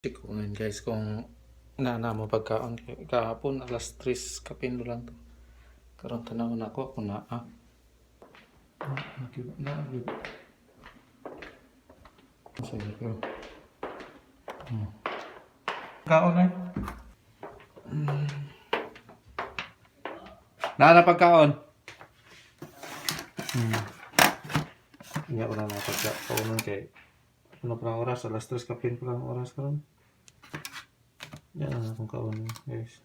Check ko ngayon, guys, kung naa mo pagkaon. Kahapon alas 3 kapin lang to. Karon tanaw na ko kung naa. Na na. Sige ko. Kaon ay. Naa na pagkaon. Hindi ko na pagkaon kay ano pa lang oras? Alas 3 kapin pa lang oras karon. Yan ang akong kaon, guys.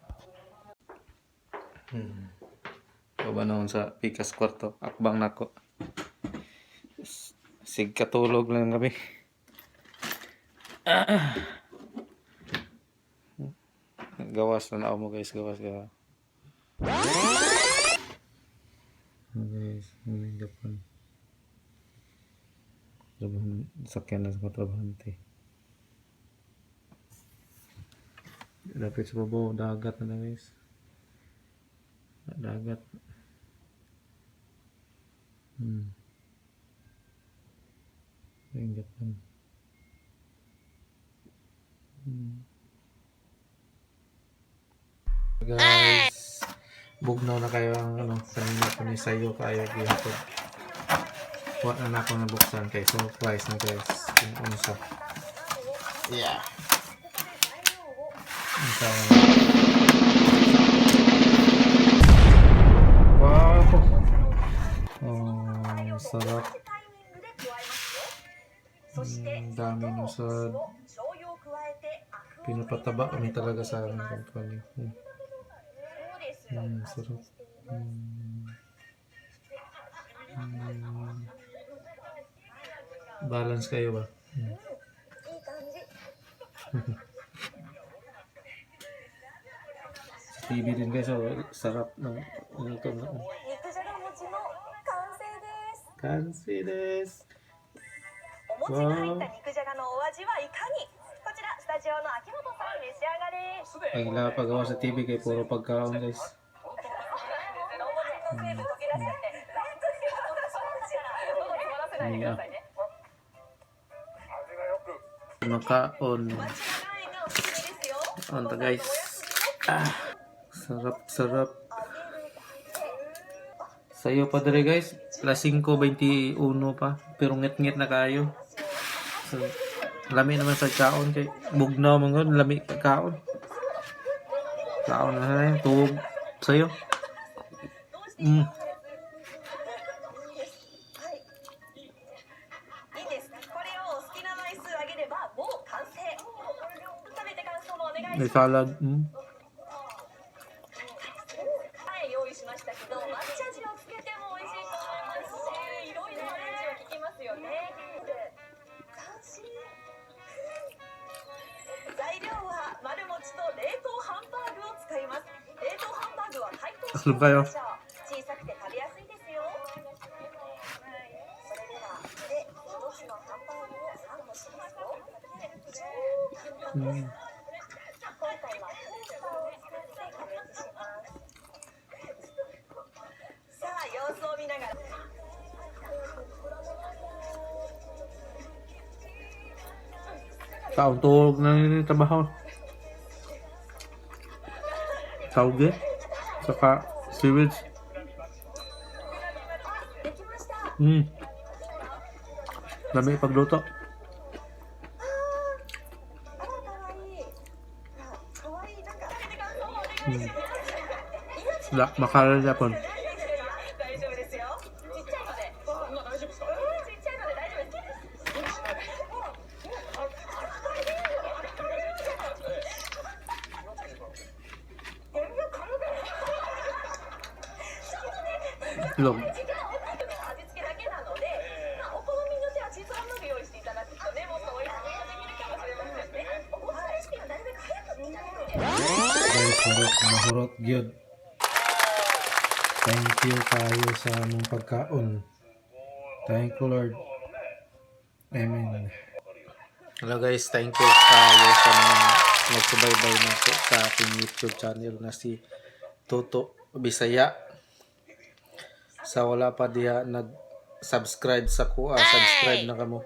Kaba naman sa pikas kwarto. Akbang nako. Sig katulog lang kami. Ah. Gawas na na mo, guys, gawas gawas. Guys, ano yung Japan? Trabahan, sakyan na sa trabahante. Lapit sa babaw, dagat na na, guys. Dagat. Yung Japan. Guys, bugnaw na kayo ang ano, kanina ko ni sayo kayo gihapon. Wa na nako nabuksan kay surprise na, guys. Kung unsa. Yeah. Unsa. Wow. Oh, sarap. Dami no sa pinapataba kami talaga sa aming company. Sarap. Balance kayo ba? Sa TV din, guys, oh, sarap ng ano to. No? 肉じゃが餅の完成です。 完成です。お餅が入った肉じゃがのお味はいかに。こちらスタジオの秋元さん、召し上がれ。 Ang pagawa sa TV kay puro pagkaon, guys. お餅の成分溶け出しちゃって、喉に漏らせないでくださいね。 Makaon. 間違いがおすすめですよ。 Kaon ta, guys. Ah, sarap sarap. Sayo pa dire, guys. Alas 5:21 pa. Pero ngit-ngit na kayo. So, lami naman sa kaon kay bugnaw man gud lami ka kaon. Kaon na na tubog sayo. はい。いいです。これをお好きな枚数あげればもう完成。食べて感想もお願い May します。 salad. はい、用意しましたけど、抹茶味をつけても美味しいと思いますし、いろいろアレンジを聞きますよね。斬新。材料は丸餅と冷凍ハンバーグを使います。冷凍ハンバーグは解凍しておきましょう。小さくて食べやすいですよ。それでは、で、一つのハンバーグをサンドしますよ。超簡単です。今回はトースターを使って加熱します。さあ、様子を見ながら。 Kaon tulog na rin trabaho. Tauge. Saka seaweeds. できました。 Lami pagluto. あら、かわいい。あ、かわいい。なんか、食べて感想もお願いします。 La, makala Japon. 大丈夫ですよ。ちっちゃいので。大丈夫ですか。ちっちゃいので大丈夫です。 Itlog. 味付けだけなので、まあ、お好みによってはチーズハンバーグ用意していただくとね、もっと美味しくできるかもしれませんね。お餅レシピはなるべく早く見たいので。 Guys, sarap. Mahurot gyud. Thank you kayo sa among pagkaon. Thank you, Lord. Amen. Hello guys, thank you kayo sa mga nagsubaybay na po sa aking YouTube channel na si Toto Bisaya. Sa wala pa diha nag-subscribe sa kuha, subscribe na kamo.